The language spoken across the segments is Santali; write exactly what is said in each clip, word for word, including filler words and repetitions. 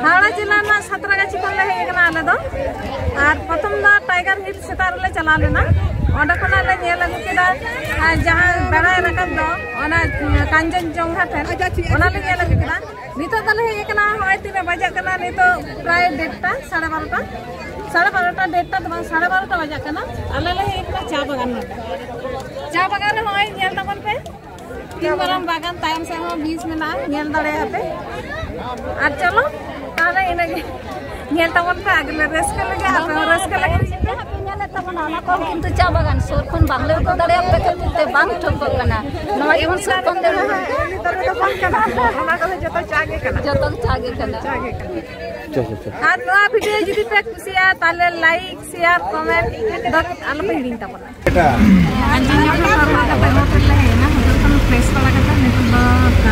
ᱦᱟᱣᱲᱟ ᱡᱮᱞᱟ ᱨᱮᱱᱟᱜ ᱥᱟᱸᱛᱨᱟᱜᱟᱪᱷᱤ ᱠᱷᱚᱱ ᱞᱮ ᱦᱮᱡ ᱟᱠᱟᱱᱟ ᱟᱞᱮ ᱫᱚ᱾ ᱟᱨ ᱯᱨᱚᱛᱷᱚᱢ ᱫᱚ ᱴᱟᱭᱜᱟᱨ ᱦᱤᱞ ᱥᱮᱛᱟᱜ ᱨᱮᱞᱮ ᱪᱟᱞᱟᱣ ᱞᱮᱱᱟ᱾ ᱚᱸᱰᱮ ᱠᱷᱚᱱᱟᱜ ᱞᱮ ᱧᱮᱞ ᱟᱹᱜᱩ ᱠᱮᱫᱟ, ᱟᱨ ᱡᱟᱦᱟᱸ ᱵᱮᱲᱟᱭ ᱨᱟᱠᱟᱵ ᱫᱚ, ᱚᱱᱟ ᱠᱟᱧᱪᱚᱱᱡᱚᱝᱜᱷᱟ ᱴᱷᱮᱱ, ᱚᱱᱟ ᱞᱮ ᱧᱮᱞ ᱟᱹᱜᱩ ᱠᱮᱫᱟ᱾ ᱱᱤᱛᱚᱜ ᱫᱚᱞᱮ ᱦᱮᱡ ᱟᱠᱟᱱᱟ, ᱦᱚᱸᱜᱼᱚᱭ ᱛᱤᱱᱟᱹᱜ ᱵᱟᱡᱟᱜ ᱠᱟᱱᱟ ᱱᱤᱛᱚᱜ? ᱯᱨᱟᱭ ᱰᱮᱴᱴᱟ, ᱥᱟᱲᱮ ᱵᱟᱨᱚᱴᱟ, ᱥᱟᱲᱮ ᱵᱟᱨᱚᱴᱟ, ᱰᱮᱴᱴᱟ ᱫᱚ ᱵᱟᱝ, ᱥᱟᱲᱮ ᱵᱟᱨᱚᱴᱟ ᱵᱟᱡᱟᱜ ᱠᱟᱱᱟ᱾ ᱟᱞᱮ ᱞᱮ ᱦᱮᱡ ᱟᱠᱟᱱᱟ ᱪᱟ ᱵᱟᱜᱟᱱ ᱱᱚᱰᱮ᱾ ᱪᱟ ᱵᱟᱜᱟᱱ ᱨᱮ ᱦᱚᱸᱜᱼᱚᱭ ᱧᱮᱞ ᱛᱟᱵᱚᱱ ᱯᱮ, ᱛᱤᱱ ᱢᱟᱨᱟᱝ ᱵᱟᱜᱟᱱ, ᱛᱟᱭᱚᱢ ᱥᱮᱫ ᱦᱚᱸ ᱵᱤᱪ ᱢᱮᱱᱟᱜᱼᱟ, ᱧᱮᱞ ᱫᱟᱲᱮᱭᱟᱜᱼᱟ ᱯᱮ᱾ ᱟᱨ ᱪᱚᱞᱚ ᱛᱟᱦᱞᱮ ᱤᱱᱟᱹᱜᱮ ᱧᱮᱞ ᱛᱟᱵᱚᱱ ᱯᱮ, ᱟᱜᱮ ᱞᱮ ᱨᱟᱹᱥᱠᱟᱹ ᱞᱮᱜᱮ, ᱟᱯᱮ ᱦᱚᱸ ᱨᱟᱹᱥᱠᱟᱹ ᱞᱮᱜᱮ᱾ ᱧᱮᱞᱮᱫ ᱛᱟᱵᱚᱱᱟ, ᱚᱱᱟ ᱠᱚ ᱠᱤᱱᱛᱩ ᱪᱟ ᱵᱟᱜᱟᱱ ᱥᱩᱨ ᱠᱷᱚᱱ ᱵᱟᱝᱞᱮ ᱩᱫᱩᱜ ᱫᱟᱲᱮᱭᱟᱯᱮ ᱠᱷᱟᱹᱛᱤᱨ ᱛᱮ ᱵᱟᱝ ᱴᱷᱟᱹᱣᱠᱟᱹᱜ ᱠᱟᱱᱟ᱾ ᱱᱚᱣᱟ ᱡᱮᱢᱚᱱ ᱥᱩᱨ ᱠᱷᱚᱱ ᱫᱮ ᱱᱤᱛᱚᱜ ᱫᱚ ᱵᱟᱝ ᱠᱟᱱᱟ, ᱚᱱᱟ ᱠᱚᱫᱚ ᱡᱚᱛᱚ ᱪᱟ ᱜᱮ ᱠᱟᱱᱟ᱾ ᱡᱚᱛᱚ ᱪᱟ ᱜᱮ ᱠᱟᱱᱟ᱾ ᱪᱟ ᱜᱮ ᱠᱟᱱᱟ᱾ ᱟᱪᱪᱷᱟ, ᱟᱪᱪᱷᱟ, ᱟᱪᱪᱷᱟ᱾ ᱟᱨ ᱱᱚᱣᱟ ᱵᱷᱤᱰᱤᱭᱳ ᱡᱩᱫᱤ ᱯᱮ ᱠᱩᱥᱤᱭᱟᱜᱼᱟ, ᱛᱟᱦᱞᱮ ᱞᱟᱭᱤᱠ, ᱥᱮᱭᱟᱨ, ᱠᱚᱢᱮᱱᱴ ᱫᱚ ᱟᱞᱚᱯᱮ ᱦᱤᱲᱤᱧ ᱛᱟᱵᱚᱱᱟ᱾ ᱟᱨ ᱡᱚᱢ ᱧᱩ ᱠᱚ ᱦᱟᱛᱟᱣ ᱵᱟᱲᱟ ᱠᱟᱛᱮ ᱦᱳᱴᱮᱞ ᱞᱮ ᱦᱮᱡ ᱮᱱᱟ᱾ ᱦᱳᱴᱮᱞ ᱠᱷᱚᱱ ᱯᱷᱨᱮᱥ ᱵᱟᱲᱟ ᱠᱟᱛᱮ ᱱᱤᱛᱚᱜ ᱫᱚ,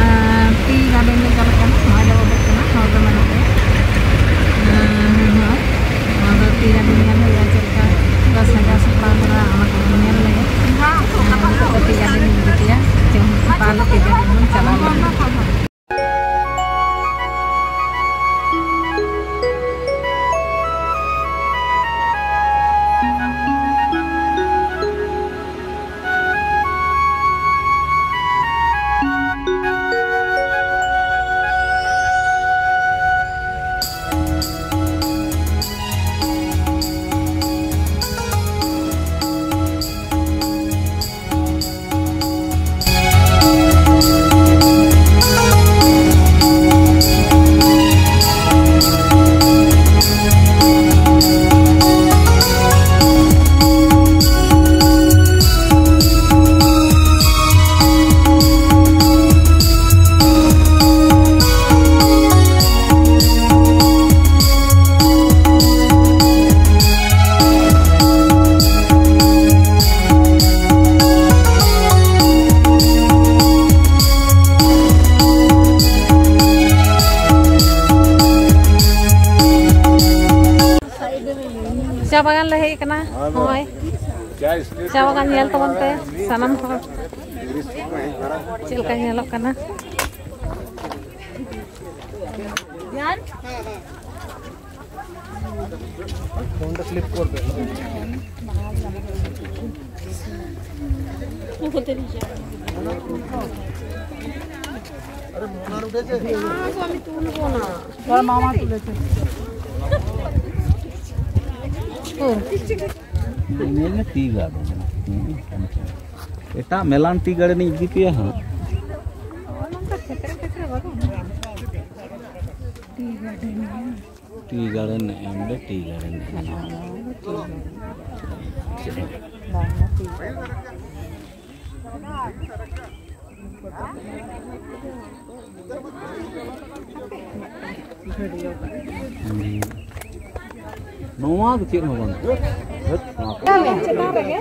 ᱟᱸ, ᱴᱤ ᱜᱟᱨᱰᱮᱱ ᱞᱮ ᱪᱟᱞᱟᱜ ᱠᱟᱱᱟ᱾ ᱱᱚᱣᱟ ᱡᱟᱭᱜᱟ ᱫᱚ ᱠᱟᱱᱟ, ᱱᱚᱣᱟ ᱫᱚ ᱢᱮᱱᱟᱜ ᱜᱮᱭᱟ᱾ ᱟᱸ, ᱱᱚᱜᱼᱚᱭ ᱱᱚᱣᱟ ᱫᱚ ᱴᱤ ᱜᱟᱨᱰᱮᱱ ᱧᱮᱞ ᱦᱩᱭᱩᱜᱼᱟ, ᱪᱮᱫ ᱞᱮᱠᱟ ᱠᱚ ᱥᱟᱡᱟᱣ ᱥᱟᱯᱲᱟᱣ ᱠᱟᱫᱟ, ᱚᱱᱟ ᱠᱚ ᱧᱮᱞ ᱞᱟᱹᱜᱤᱫ᱾ ᱟᱨ ᱱᱤᱛᱚᱜ ᱫᱚ ᱴᱤ ᱜᱟᱨᱰᱮᱱ ᱤᱧ ᱤᱫᱤ ᱯᱮᱭᱟ, ᱪᱚᱝ ᱛᱟᱦᱞᱮ ᱴᱤ ᱜᱟᱨᱰᱮᱱ ᱵᱚᱱ ᱪᱟᱞᱟᱣ ᱞᱮᱱ ᱜᱮ᱾ ᱪᱟ ᱵᱟᱜᱟᱱ ᱞᱮ ᱦᱮᱡ ᱟᱠᱟᱱᱟ᱾ ᱱᱚᱜᱼᱚᱭ ᱪᱟ ᱵᱟᱜᱟᱱ ᱧᱮᱞ ᱛᱟᱵᱚᱱ ᱯᱮ ᱥᱟᱱᱟᱢ ᱦᱚᱲ, ᱪᱮᱫ ᱞᱮᱠᱟ ᱧᱮᱞᱚᱜ ᱠᱟᱱᱟ᱾ ফোনটা স্লিপ করবে। আরে মনার উঠেছে। আমি তুলবো না। তোর মামা তুলেছে। T garden. ᱮᱴᱟᱜ ᱢᱮᱞᱟᱱ ᱴᱤ ᱜᱟᱨᱰᱮᱱ ᱤᱧ ᱤᱫᱤ ᱯᱮᱭᱟ ᱦᱟᱸᱜ᱾ T garden. ᱴᱤ ᱜᱟᱨᱰᱮᱱ ᱮᱢ ᱫᱚ ᱴᱤ ᱜᱟᱨᱰᱮᱱ ᱮᱢ᱾ ᱱᱚᱣᱟ ᱫᱚ ᱪᱮᱫ ᱦᱚᱸ ᱵᱟᱝ᱾ ᱪᱮᱛᱟᱱ ᱨᱮᱜᱮ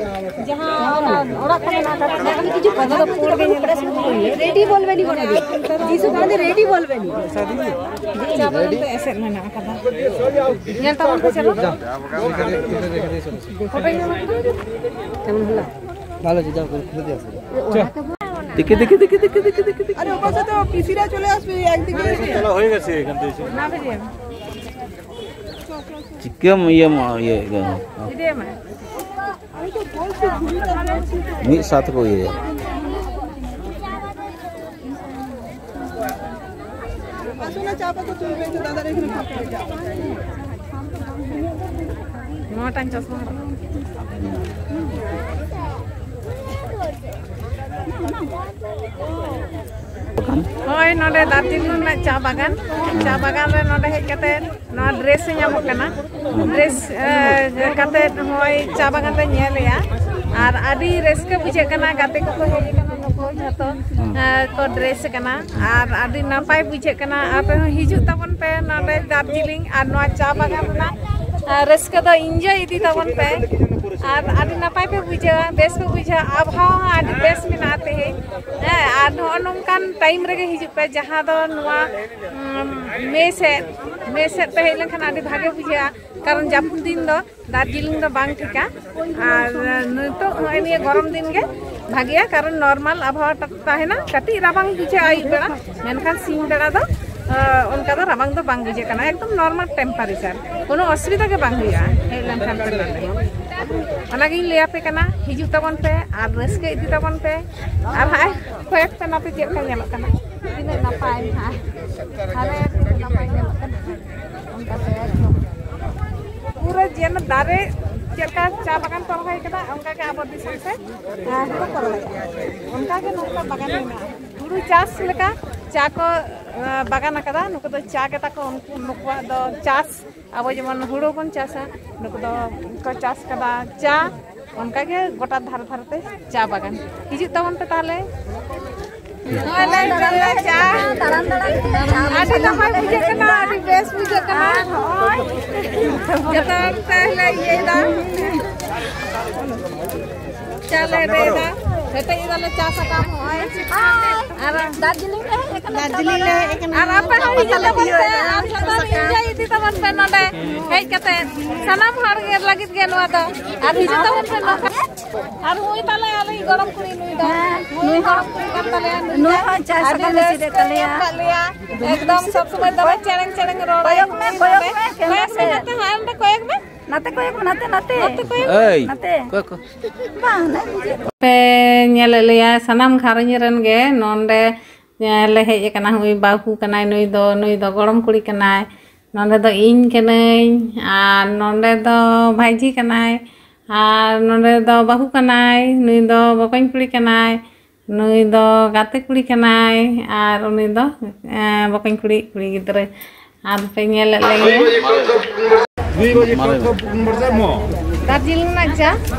ᱡᱟᱦᱟᱸ ᱚᱱᱟ ᱚᱲᱟᱜ ᱠᱚ ᱢᱮᱱᱟᱜ ᱟᱠᱟᱫᱟ, ᱡᱟᱦᱟᱸ ᱠᱤᱪᱷᱩ ᱯᱩᱨᱟᱹ ᱯᱩᱨᱟᱹ ᱨᱮᱰᱤ ᱵᱚᱞᱵᱮᱱᱤ ᱵᱚᱞᱮ ᱫᱤᱥᱩ ᱫᱟᱫᱟ ᱨᱮᱰᱤ ᱵᱚᱞᱵᱮᱱᱤ᱾ ᱪᱟ ᱵᱟᱜᱟᱱ ᱛᱮ ᱮᱥᱮᱫ ᱢᱮᱱᱟᱜ ᱟᱠᱟᱫᱟ᱾ ᱧᱮᱞ ᱛᱟᱵᱚᱱ ᱯᱮ ᱪᱮᱫ ᱞᱮᱠᱟ᱾ ᱯᱷᱳᱴᱳ ᱧᱟᱢ ᱟᱠᱟᱫᱟ᱾ ᱛᱮᱢᱚᱱ ᱦᱩᱞᱟ᱾ ᱵᱷᱟᱞᱚ ᱪᱮᱫᱟᱜ ᱠᱚ ᱠᱷᱩᱞᱟᱹ ᱫᱤᱭᱟ ᱥᱮ? দেখে দেখে দেখে দেখে দেখে দেখে দেখে। আরে ওপাশে তো পিসিরা চলে আসবে একদিকে। চলো, হয়ে গেছে এখান থেকে। না, বুঝলাম। চিকেন ইয়ে মা-, ইয়ে, ইয়ে। ᱤᱫᱤᱭᱟᱢᱟ᱾ ᱢᱤᱫ ᱥᱟᱛ ᱠᱚ ᱤᱭᱟᱹᱭᱟ᱾ ᱟᱥᱚᱞᱮ ᱪᱟ ᱯᱟᱛᱟ ᱛᱩᱞ ᱯᱮ, ᱫᱟᱫᱟ ᱨᱮ ᱱᱚᱣᱟᱴᱟᱝ ᱪᱚᱥᱢᱟ ᱦᱚᱨᱚᱜ᱾ ᱱᱚᱜᱼᱚᱭ ᱱᱚᱰᱮ ᱫᱟᱨᱡᱤᱞᱤᱝ ᱨᱮᱱᱟᱜ ᱪᱟ ᱵᱟᱜᱟᱱ, ᱪᱟ ᱵᱟᱜᱟᱱ ᱨᱮ ᱱᱚᱰᱮ ᱦᱮᱡ ᱠᱟᱛᱮ ᱱᱚᱣᱟ ᱰᱨᱮᱥ ᱦᱚᱸ ᱧᱟᱢᱚᱜ ᱠᱟᱱᱟ᱾ ᱰᱨᱮᱥ, ᱮ, ᱠᱟᱛᱮ ᱱᱚᱜᱼᱚᱭ ᱪᱟ ᱵᱟᱜᱟᱱ ᱨᱮ ᱧᱮᱞᱮᱜᱼᱟ᱾ ᱟᱨ ᱟᱹᱰᱤ ᱨᱟᱹᱥᱠᱟᱹ ᱵᱩᱡᱷᱟᱹᱜ ᱠᱟᱱᱟ, ᱜᱟᱛᱮ ᱠᱚᱠᱚ ᱦᱮᱡ ᱟᱠᱟᱱᱟ, ᱱᱩᱠᱩ ᱡᱷᱚᱛᱚ, ᱮ, ᱠᱚ ᱰᱨᱮᱥ ᱟᱠᱟᱱᱟ᱾ ᱟᱨ ᱟᱹᱰᱤ ᱱᱟᱯᱟᱭ ᱵᱩᱡᱷᱟᱹᱜ ᱠᱟᱱᱟ᱾ ᱟᱯᱮ ᱦᱚᱸ ᱦᱤᱡᱩᱜ ᱛᱟᱵᱚᱱ ᱯᱮ ᱱᱚᱰᱮ ᱫᱟᱨᱡᱤᱞᱤᱝ ᱟᱨ ᱱᱚᱣᱟ ᱪᱟ ᱵᱟᱜᱟᱱ ᱨᱮᱱᱟᱜ, ᱮ, ᱨᱟᱹᱥᱠᱟᱹ ᱫᱚ ᱤᱱᱡᱚᱭ ᱤᱫᱤ ᱛᱟᱵᱚᱱ ᱯᱮ᱾ ᱟᱨ ᱟᱹᱰᱤ ᱱᱟᱯᱟᱭ ᱯᱮ ᱵᱩᱡᱷᱟᱹᱣᱟ, ᱵᱮᱥ ᱯᱮ ᱵᱩᱡᱷᱟᱹᱣᱟ, ᱟᱵᱚᱦᱟᱣᱟ ᱦᱚᱸ ᱟᱹᱰᱤ ᱵᱮᱥ ᱢᱮᱱᱟᱜᱼᱟ ᱛᱮᱦᱮᱧ᱾ ᱦᱮᱸ, ᱟᱨ ᱱᱚᱜᱼᱚ ᱱᱚᱝᱠᱟᱱ ᱴᱟᱭᱤᱢ ᱨᱮᱜᱮ ᱦᱤᱡᱩᱜ ᱯᱮ, ᱡᱟᱦᱟᱸ ᱫᱚ ᱱᱚᱣᱟ, ᱩᱢ, ᱢᱮ ᱥᱮᱫ, ᱢᱮ ᱥᱮᱫ ᱯᱮ ᱦᱮᱡ ᱞᱮᱱᱠᱷᱟᱱ ᱟᱹᱰᱤ ᱵᱷᱟᱜᱮ ᱵᱩᱡᱷᱟᱹᱜᱼᱟ, ᱠᱟᱨᱚᱱ ᱡᱟᱹᱯᱩᱫ ᱫᱤᱱ ᱫᱚ ᱫᱟᱨᱡᱤᱞᱤᱝ ᱫᱚ ᱵᱟᱝ ᱴᱷᱤᱠᱟ᱾ ᱟᱨ ᱱᱤᱛᱚᱜ ᱱᱚᱜᱼᱚᱭ ᱱᱤᱭᱟᱹ ᱜᱚᱨᱚᱢ ᱫᱤᱱ ᱜᱮ ᱵᱷᱟᱜᱮᱭᱟ, ᱠᱟᱨᱚᱱ ᱱᱚᱨᱢᱟᱞ ᱟᱵᱚᱦᱟᱣᱟ ᱛᱟᱦᱮᱱᱟ, ᱠᱟᱹᱴᱤᱡ ᱨᱟᱵᱟᱝ ᱵᱩᱡᱷᱟᱹᱜᱼᱟ ᱟᱹᱭᱩᱵ ᱵᱮᱲᱟ, ᱢᱮᱱᱠᱷᱟᱱ ᱥᱤᱧ ᱵᱮᱲᱟ ᱫᱚ ᱚᱱᱠᱟ ᱫᱚ ᱨᱟᱵᱟᱝ ᱫᱚ ᱵᱟᱝ ᱵᱩᱡᱷᱟᱹᱜ ᱠᱟᱱᱟ, ᱮᱠᱫᱚᱢ ᱱᱚᱨᱢᱟᱞ ᱴᱮᱢᱯᱟᱨᱮᱪᱟᱨ, ᱠᱳᱱᱳ ᱚᱥᱩᱵᱤᱫᱷᱟ ᱜᱮ ᱵᱟᱝ ᱦᱩᱭᱩᱜᱼᱟ ᱦᱮᱡ ᱞᱮᱱᱠᱷᱟᱱ ᱯᱮ ᱱᱚᱰᱮ᱾ ᱚᱱᱟᱜᱤᱧ ᱞᱟᱹᱭ ᱟᱯᱮ ᱠᱟᱱᱟ, ᱦᱤᱡᱩᱜ ᱛᱟᱵᱚᱱ ᱯᱮ ᱟᱨ ᱨᱟᱹᱥᱠᱟᱹ ᱤᱫᱤ ᱛᱟᱵᱚᱱ ᱯᱮ᱾ ᱟᱨ ᱦᱟᱸᱜ ᱠᱚᱭᱮᱠ ᱯᱮ ᱱᱟᱯᱮ ᱪᱮᱫ ᱞᱮᱠᱟ ᱧᱮᱞᱚᱜ ᱠᱟᱱᱟ, ᱛᱤᱱᱟᱹᱜ ᱱᱟᱯᱟᱭ ᱦᱟᱸᱜ, ᱦᱟᱱᱮ ᱛᱤᱱᱟᱹᱜ ᱱᱟᱯᱟᱭ ᱧᱮᱞᱚᱜ ᱠᱟᱱᱟ᱾ ᱚᱱᱠᱟ ᱛᱮ ᱮᱠᱫᱚᱢ ᱯᱩᱨᱟᱹ ᱡᱮᱱᱚ ᱫᱟᱨᱮ ᱪᱮᱫ ᱞᱮᱠᱟ ᱪᱟ ᱵᱟᱜᱟᱱ ᱠᱚ ᱨᱚᱦᱚᱭ ᱠᱟᱫᱟ, ᱚᱱᱠᱟ ᱜᱮ ᱟᱵᱚ ᱫᱤᱥᱚᱢ ᱥᱮᱫ ᱦᱩᱲᱩ ᱠᱚ ᱨᱚᱦᱚᱭᱟ᱾ ᱚᱱᱠᱟ ᱜᱮ ᱱᱚᱝᱠᱟ ᱵᱟᱜᱟᱱ ᱢᱮᱱᱟᱜᱼᱟ, ᱦᱩᱲᱩ ᱪᱟᱥ ᱞᱮᱠᱟ ᱪᱟ ᱠᱚ ᱵᱟᱜᱟᱱ ᱟᱠᱟᱫᱟ᱾ ᱱᱩᱠᱩ ᱫᱚ ᱪᱟ ᱜᱮ ᱛᱟᱠᱚ, ᱱᱩᱠᱩᱣᱟᱜ ᱫᱚ ᱪᱟᱥ, ᱟᱵᱚ ᱡᱮᱢᱚᱱ ᱦᱩᱲᱩ ᱵᱚᱱ ᱪᱟᱥᱟ, ᱱᱩᱠᱩ ᱫᱚ ᱠᱚ ᱪᱟᱥ ᱠᱟᱫᱟ ᱪᱟ᱾ ᱚᱱᱠᱟ ᱜᱮ ᱜᱚᱴᱟ ᱫᱷᱟᱨᱮ ᱫᱷᱟᱨᱮ ᱛᱮ ᱪᱟ ᱵᱟᱜᱟᱱ᱾ ᱦᱤᱡᱩᱜ ᱛᱟᱵᱚᱱ ᱯᱮ ᱛᱟᱦᱚᱞᱮ᱾ ᱱᱚᱜᱼᱚᱭ ᱞᱮ ᱪᱟ᱾ ᱟᱹᱰᱤ ᱱᱟᱯᱟᱭ ᱵᱩᱡᱷᱟᱹᱜ ᱠᱟᱱᱟ, ᱟᱹᱰᱤ ᱵᱮᱥ ᱵᱩᱡᱷᱟᱹᱜ ᱠᱟᱱᱟ᱾ ᱡᱚᱛᱚ ᱦᱚᱲ ᱛᱮ ᱞᱮ ᱤᱭᱟᱹᱭᱮᱫᱟ᱾ ᱪᱟ ᱞᱮ ᱨᱮᱫᱟ, ᱦᱮᱴᱮᱡ ᱮᱫᱟᱞᱮ ᱪᱟ ᱥᱟᱠᱟᱢ ᱦᱚᱸᱜᱼᱚᱭ᱾ ᱟᱨ ᱫᱟᱨᱡᱤᱞᱤᱝ ᱞᱮ ᱦᱮᱡ ᱟᱠᱟᱱᱟ᱾ ᱫᱟᱨᱡᱤᱞᱤᱝ ᱞᱮ ᱦᱮᱡ ᱟᱠᱟᱱᱟ᱾ ᱟᱨ ᱟᱯᱮ ᱦᱚᱸ ᱦᱤᱡᱩᱜ ᱛᱟᱵᱚᱱ ᱯᱮ, ᱟᱨ ᱥᱟᱱᱟᱢ enjoy ᱤᱫᱤ ᱛᱟᱵᱚᱱ ᱯᱮ ᱱᱚᱰᱮ ᱦᱮᱡ ᱠᱟᱛᱮ᱾ ᱥᱟᱱᱟᱢ ᱦᱚᱲ ᱜᱮ ᱞᱟᱹᱜᱤᱫ ᱜᱮ ᱱᱚᱣᱟ ᱫᱚ᱾ ᱟᱨ ᱦᱤᱡᱩᱜ ᱛᱟᱵᱚᱱ ᱯᱮ ᱱᱚᱝᱠᱟ᱾ ᱟᱨ ᱦᱩᱭ ᱛᱟᱞᱮ ᱟᱞᱮ ᱜᱚᱲᱚᱢ ᱠᱩᱲᱤ ᱱᱩᱭ ᱫᱚ᱾ ᱱᱩᱭ ᱦᱚᱸ ᱜᱚᱲᱚᱢ ᱠᱩᱲᱤ ᱠᱟᱱ ᱛᱟᱞᱮᱭᱟ, ᱱᱩᱭ ᱱᱩᱭ ᱫᱚ ᱦᱚᱸ ᱪᱟ ᱟᱹᱰᱤ ᱥᱟᱠᱟᱢ ᱮ ᱨᱟᱹᱥᱠᱟᱹ ᱥᱤᱫ ᱮᱫ ᱛᱟᱞᱮᱭᱟ᱾ ᱧᱚᱜ ᱠᱟᱜ ᱞᱮᱭᱟ᱾ ᱮᱠᱫᱚᱢ ᱥᱚᱵ ᱥᱚᱢᱚᱭ ᱫᱚᱢᱮ ᱪᱮᱲᱮᱝ ᱪᱮᱲᱮᱝ ᱨᱚᱲ ᱠᱚᱭᱚᱜ ᱢᱮ, ᱠᱚᱭᱚᱜ ᱢᱮ, ᱠᱚᱭᱚᱜ ᱢᱮ᱾ ᱱᱟᱛᱮ ᱦᱟᱸᱜ ᱱᱚᱰᱮ ᱠᱚᱭᱚᱜ ᱢᱮ᱾ ᱱᱟᱛᱮ ᱠᱚᱭᱚᱜ ᱢᱮ, ᱱᱟᱛᱮ, ᱱᱟᱛᱮ᱾ ᱮᱭ, ᱱᱟᱛᱮ᱾ ᱠᱚᱭᱚᱜ ᱠᱚ᱾ ᱵᱟᱝ, ᱱᱟᱛᱮ᱾ ᱯᱮ ᱧᱮᱞᱮᱫ ᱞᱮᱭᱟ ᱥᱟᱱᱟᱢ ᱜᱷᱟᱨᱚᱸᱡᱽ ᱨᱮᱱ ᱜᱮ ᱱᱚᱰᱮ ᱞᱮ ᱦᱮᱡ ᱟᱠᱟᱱᱟ᱾ ᱱᱩᱭ ᱵᱟᱹᱦᱩ ᱠᱟᱱᱟᱭ, ᱱᱩᱭ ᱫᱚ, ᱱᱩᱭ ᱫᱚ ᱜᱚᱲᱚᱢ ᱠᱩᱲᱤ ᱠᱟᱱᱟᱭ, ᱱᱚᱰᱮ ᱫᱚ ᱤᱧ ᱠᱟᱹᱱᱟᱹᱧ, ᱟᱨ ᱱᱚᱰᱮ ᱫᱚ ᱵᱷᱟᱹᱭᱡᱤ ᱠᱟᱱᱟᱭ, ᱟᱨ ᱱᱚᱰᱮ ᱫᱚ ᱵᱟᱹᱦᱩ ᱠᱟᱱᱟᱭ, ᱱᱩᱭ ᱫᱚ ᱵᱚᱠᱚᱧ ᱠᱩᱲᱤ ᱠᱟᱱᱟᱭ, ᱱᱩᱭ ᱫᱚ ᱜᱟᱛᱮ ᱠᱩᱲᱤ ᱠᱟᱱᱟᱭ, ᱟᱨ ᱩᱱᱤ ᱫᱚ, ᱮᱸ, ᱵᱚᱠᱚᱧ ᱠᱩᱲᱤ, ᱠᱩᱲᱤ ᱜᱤᱫᱽᱨᱟᱹ᱾ ᱟᱫᱚ ᱯᱮ ᱧᱮᱞᱮᱫ ᱞᱮᱜᱮ᱾ ᱫᱟᱨᱡᱤᱞᱤᱝ ᱨᱮᱱᱟᱜ ᱪᱟ,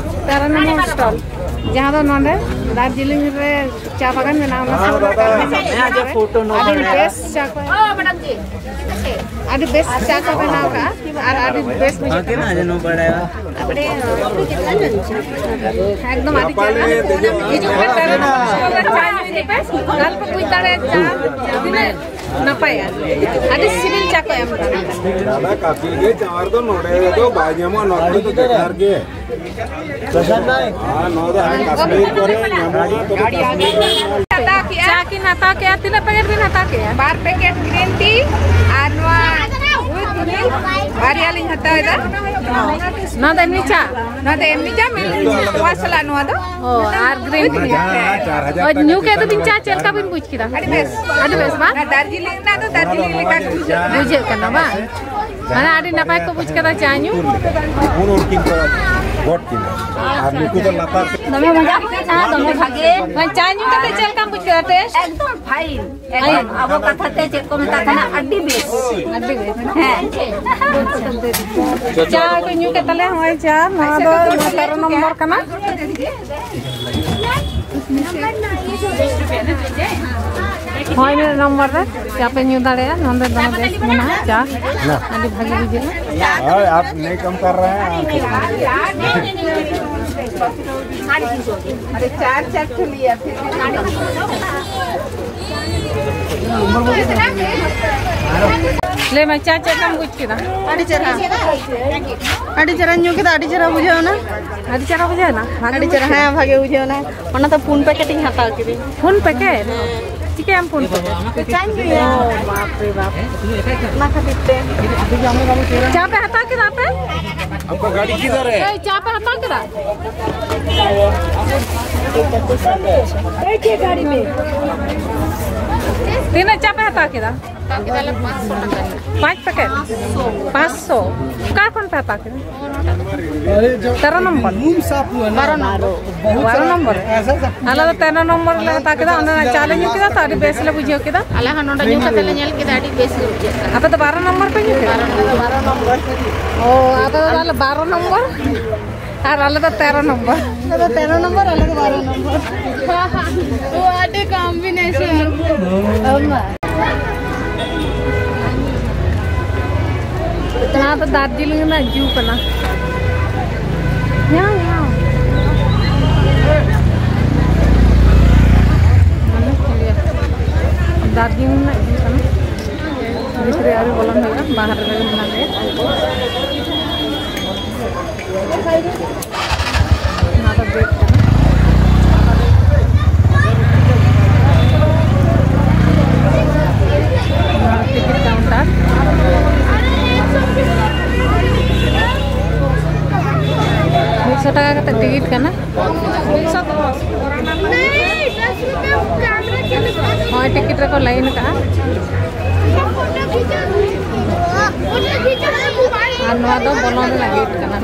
ᱛᱟᱨᱟᱱᱟᱢ ᱥᱴᱚᱞ, ᱡᱟᱦᱟᱸ ᱫᱚ ᱱᱚᱰᱮ ᱫᱟᱨᱡᱤᱞᱤᱝ ᱨᱮ ᱪᱟ ᱵᱟᱜᱟᱱ ᱢᱮᱱᱟᱜᱼᱟ, ᱚᱱᱟ ᱥᱩᱨ ᱨᱮ ᱟᱹᱰᱤ ᱵᱮᱥ ᱪᱟ ᱠᱚ᱾ ᱟᱹᱰᱤ ᱵᱮᱥ ᱪᱟ ᱠᱚ ᱵᱮᱱᱟᱣ ᱠᱟᱜᱼᱟ ᱟᱨ ᱟᱹᱰᱤ ᱵᱮᱥ ᱵᱩᱡᱷᱟᱹᱜ ᱠᱟᱱᱟ᱾ ᱮᱠᱫᱚᱢ ᱟᱹᱰᱤ ᱪᱮᱦᱨᱟ᱾ ᱦᱤᱡᱩᱜ ᱯᱮ, ᱛᱟᱦᱞᱮ ᱱᱚᱣᱟ ᱥᱴᱚᱞ ᱨᱮ ᱪᱟ ᱧᱩ ᱤᱫᱤ ᱯᱮ, ᱛᱟᱦᱞᱮ ᱯᱮ ᱵᱩᱡᱽ ᱫᱟᱲᱮᱭᱟᱜᱼᱟ ᱪᱟ ᱛᱤᱱᱟᱹᱜ ᱱᱟᱯᱟᱭᱟ᱾ ᱟᱹᱰᱤ ᱥᱤᱵᱤᱞ ᱪᱟ ᱠᱚ ᱮᱢ ᱠᱟᱱᱟ᱾ ᱫᱟᱫᱟ, ᱠᱟᱹᱯᱤᱞ ᱜᱮ ᱪᱟ ᱫᱚ ᱱᱚᱰᱮ ᱫᱚ ᱵᱟᱭ ᱧᱟᱢᱚᱜᱼᱟ, ᱱᱚᱰᱮ ᱫᱚ ᱵᱮᱠᱟᱨ ᱜᱮ᱾ ᱦᱮᱸ, ᱱᱚᱣᱟ ᱫᱚ ᱦᱟᱱᱮ ᱠᱟᱥᱢᱤᱨ ᱠᱚᱨᱮ ᱧᱟᱢᱚᱜᱼᱟ, ᱛᱚᱵᱮ ᱠᱟᱥᱢᱤᱨ ᱨᱮ ᱦᱟᱛᱟᱣ ᱠᱮᱜᱼᱟ᱾ ᱪᱟ ᱠᱤᱱ ᱦᱟᱛᱟᱣ ᱠᱮᱜᱼᱟ᱾ ᱛᱤᱱᱟᱹᱜ ᱯᱮᱠᱮᱴ ᱵᱤᱱ ᱦᱟᱛᱟᱣ ᱠᱮᱜᱼᱟ? ᱵᱟᱨ ᱯᱮᱠᱮᱴ ᱜᱨᱤᱱ ᱴᱤ ᱟᱨ ᱱᱚᱣᱟ ᱵᱟᱨᱭᱟ ᱞᱤᱧ ᱦᱟᱛᱟᱣ ᱮᱫᱟ᱾ ᱱᱚᱣᱟ ᱫᱚ ᱮᱢᱱᱤ ᱪᱟ? ᱱᱚᱣᱟ ᱫᱚ ᱮᱢᱱᱤ ᱪᱟ, ᱢᱮᱱ ᱛᱚᱣᱟ ᱥᱟᱞᱟᱜ ᱱᱚᱣᱟ ᱫᱚ᱾ ᱚ, ᱟᱨ ᱜᱨᱤᱱ ᱴᱤ᱾ ᱦᱮᱸ᱾ ᱚ, ᱧᱩ ᱠᱮᱫ ᱫᱚᱵᱤᱱ ᱪᱟ, ᱪᱮᱫ ᱞᱮᱠᱟ ᱵᱤᱱ ᱵᱩᱡᱽ ᱠᱮᱫᱟ? ᱟᱹᱰᱤ ᱵᱮᱥ᱾ ᱟᱹᱰᱤ ᱵᱮᱥ, ᱵᱟᱝ? ᱚᱱᱟ ᱫᱟᱨᱡᱤᱞᱤᱝ ᱨᱮᱱᱟᱜ ᱫᱚ ᱫᱟᱨᱡᱤᱞᱤᱝ ᱞᱮᱠᱟ ᱜᱮ ᱵᱩᱡᱷᱟᱹᱜ ᱠᱟᱱᱟ᱾ ᱵᱩᱡᱷᱟᱹᱜ ᱠᱟᱱᱟ, ᱵᱟᱝ? ᱢᱟᱱᱮ ᱟᱹᱰᱤ ᱱᱟᱯᱟᱭ ᱠᱚ ᱵᱩᱡᱽ ᱠᱟᱫᱟ ᱪᱟ ᱧᱩ᱾ ᱩᱱ ᱩᱱᱠᱤᱱ ᱠᱚ ᱜᱚᱫ ᱠᱤᱱᱟ᱾ ᱟᱨ ᱱᱩᱠᱩ ᱫᱚ ᱞᱟᱛᱟᱨ ᱥᱮᱫ᱾ ᱫᱚᱢᱮ ᱢᱚᱡᱟ ᱠᱟᱱᱟ, ᱫᱚᱢᱮ ᱵᱷᱟᱜᱮ᱾ ᱢᱟᱱᱮ ᱪᱟ ᱧᱩ ᱠᱟᱛᱮ ᱪᱮᱫ ᱞᱮᱠᱟᱢ ᱵᱩᱡᱽ ᱠᱮᱫᱟ ᱴᱮᱥᱴ? ᱮᱠᱫᱚᱢ ᱯᱷᱟᱭᱤᱱ᱾ ᱮᱠᱫᱚᱢ ᱟᱵᱚ ᱠᱟᱛᱷᱟ ᱛᱮ ᱪᱮᱫ ᱠᱚ ᱢᱮᱛᱟᱜ ᱠᱟᱱᱟ? ᱟᱹᱰᱤ ᱵᱮᱥ᱾ ᱟᱹᱰᱤ ᱵᱮᱥ᱾ ᱦᱮᱸ᱾ ᱪᱟ ᱠᱚ ᱧᱩ ᱠᱮᱫ ᱛᱟᱞᱮ, ᱦᱚᱸᱜᱼᱚᱭ ᱪᱟ, ᱱᱚᱣᱟ ᱫᱚ ᱛᱮᱨᱚ ᱱᱚᱢᱵᱚᱨ ᱠᱟᱱᱟ᱾ ᱦᱳᱭ, ᱱᱤᱱᱟᱹᱜ ᱱᱚᱢᱵᱚᱨ ᱨᱮ ᱪᱟ ᱯᱮ ᱧᱩ ᱫᱟᱲᱮᱭᱟᱜᱼᱟ᱾ ᱱᱚᱸᱰᱮ ᱫᱚᱢᱮ ᱵᱮᱥ ᱢᱮᱱᱟᱜᱼᱟ ᱪᱟ, ᱟᱹᱰᱤ ᱵᱷᱟᱜᱮ ᱵᱩᱡᱷᱟᱹᱜᱼᱟ᱾ ᱦᱳᱭ, ᱟᱯ ᱱᱟᱦᱤ ᱠᱟᱢ ᱠᱟᱨ ᱨᱟᱦᱮ ᱦᱮᱸ, ᱟᱯ ᱟᱨᱮ, ᱪᱟᱨ ᱪᱟᱨ ᱴᱷᱮᱱ ᱞᱤᱭᱟ ᱯᱷᱤᱨ ᱵᱷᱤ ᱱᱟᱦᱤ ᱠᱟᱢ ᱠᱟᱨ ᱨᱟᱦᱮ᱾ ᱞᱟᱹᱭ ᱢᱮ, ᱪᱟ ᱪᱮᱫ ᱞᱮᱠᱟᱢ ᱵᱩᱡᱽ ᱠᱮᱫᱟ? ᱟᱹᱰᱤ ᱪᱮᱦᱨᱟ, ᱟᱹᱰᱤ ᱪᱮᱦᱨᱟ ᱧᱩ ᱠᱮᱫᱟ, ᱟᱹᱰᱤ ᱪᱮᱦᱨᱟ ᱵᱩᱡᱷᱟᱹᱣ ᱮᱱᱟ᱾ ᱟᱹᱰᱤ ᱪᱮᱦᱨᱟ ᱵᱩᱡᱷᱟᱹᱣ ᱮᱱᱟ? ᱵᱷᱟᱜᱮ ᱟᱹᱰᱤ ᱵᱩᱡᱽ ᱪᱮᱦᱨᱟ, ᱠᱮᱫᱟ? ᱦᱮᱸ, ᱵᱷᱟᱜᱮ ᱵᱩᱡᱷᱟᱹᱣ ᱮᱱᱟ᱾ ᱚᱱᱟ ᱫᱚ ᱯᱩᱱ ᱯᱮᱠᱮᱴ ᱤᱧ ᱦᱟᱛᱟᱣ ᱠᱤᱫᱤᱧ᱾ ᱯᱩᱱ ᱯᱮᱠᱮᱴ? ᱦᱮᱸ᱾ ᱪᱤᱠᱟᱹᱭᱟᱢ ᱯᱩᱱ ᱯᱮᱠᱮᱴ? ᱪᱟᱧ ᱧᱩᱭᱟ᱾ ᱚ, ᱵᱟᱯ ᱨᱮ ᱵᱟᱯ᱾ ᱚᱱᱟ ᱠᱷᱟᱹᱛᱤᱨ ᱛᱮ᱾ ᱪᱟ ᱯᱮ ᱦᱟᱛᱟᱣ ᱠᱮᱫᱟ ᱟᱯᱮ? ᱟᱯᱠᱟ ᱜᱟᱹᱰᱤ ᱠᱤᱫᱷᱟᱨ ᱦᱮ? ᱮᱭ, ᱪᱟ ᱯᱮ ᱦᱟᱛᱟᱣ ᱠᱮᱫᱟ? ᱛᱤᱱᱟᱹᱜ ᱪᱟ ᱯᱮ ᱦᱟᱛᱟᱣ ᱠᱮᱫᱟ? ᱯᱟᱸᱪ ᱯᱮᱠᱮᱴ? ᱯᱟᱸᱪᱥᱚ᱾ ᱚᱠᱟ ᱠᱷᱚᱱ ᱯᱮ ᱦᱟᱛᱟᱣ ᱠᱮᱫᱟ? ᱛᱮᱨᱚ ᱱᱚᱢᱵᱚᱨ? ᱵᱟᱨᱚ ᱱᱚᱢᱵᱚᱨ᱾ ᱵᱟᱨᱚ ᱱᱚᱢᱵᱚᱨ? ᱟᱞᱮ ᱫᱚ ᱛᱮᱨᱚ ᱱᱚᱢᱵᱚᱨ ᱨᱮᱞᱮ ᱦᱟᱛᱟᱣ ᱠᱮᱫᱟ᱾ ᱚᱸᱰᱮᱱᱟᱜ ᱪᱟ ᱞᱮ ᱧᱩ ᱠᱮᱫᱟ ᱛᱚ, ᱟᱹᱰᱤ ᱵᱮᱥ ᱞᱮ ᱵᱩᱡᱷᱟᱹᱣ ᱠᱮᱫᱟ᱾ ᱟᱞᱮ ᱦᱚᱸ ᱱᱚᱰᱮ ᱧᱩ ᱠᱟᱛᱮ ᱞᱮ ᱧᱮᱞ ᱠᱮᱫᱟ, ᱟᱹᱰᱤ ᱵᱮᱥ ᱜᱮ ᱵᱩᱡᱷᱟᱹᱜ ᱠᱟᱱᱟ᱾ ᱟᱯᱮ ᱫᱚ ᱵᱟᱨᱚ ᱱᱚᱢᱵᱚᱨ ᱯᱮ ᱧᱩ ᱠᱮᱫᱟ? ᱵᱟᱨᱚ ᱱᱚᱢᱵᱚᱨ᱾ ᱚ, ᱟᱯᱮ ᱫᱚ ᱛᱟᱦᱞᱮ ᱵᱟᱨᱚ ᱱᱚᱢᱵᱚᱨ? ᱟᱨ ᱟᱞᱮ ᱫᱚ ᱛᱮᱨᱚ ᱱᱚᱢᱵᱚᱨ᱾ ᱟᱞᱮ ᱫᱚ ᱛᱮᱨᱚ ᱱᱚᱢᱵᱚᱨ, ᱟᱞᱮ ᱫᱚ ᱵᱟᱨᱚ ᱱᱚᱢᱵᱚᱨ᱾ What a combination! ᱱᱚᱣᱟ ᱫᱚ ᱫᱟᱨᱡᱤᱞᱤᱝ ᱨᱮᱱᱟᱜ ᱡᱩ ᱠᱟᱱᱟ᱾ ᱧᱟᱢ, ᱧᱟᱢ᱾ ᱫᱟᱨᱡᱤᱞᱤᱝ ᱨᱮᱱᱟᱜ ᱡᱩ ᱠᱟᱱᱟ᱾ ᱵᱷᱤᱛᱨᱤ ᱟᱹᱣᱨᱤ ᱵᱚᱞᱚᱱ ᱦᱩᱭᱩᱜᱼᱟ, ᱵᱟᱦᱨᱮ ᱨᱮᱜᱮ ᱢᱮᱱᱟᱜ ᱞᱮᱭᱟ᱾ ᱴᱟᱠᱟ ᱠᱟᱛᱮ ᱴᱤᱠᱤᱴ ᱠᱟᱱᱟ᱾ ᱱᱚᱜᱼᱚᱭ ᱴᱤᱠᱤᱴ ᱨᱮᱠᱚ ᱞᱟᱭᱤᱱ ᱟᱠᱟᱜᱼᱟ᱾ ᱟᱨ ᱱᱚᱣᱟ ᱫᱚ ᱵᱚᱞᱚᱱ ᱨᱮᱱᱟᱜ ᱜᱮᱴ ᱠᱟᱱᱟ᱾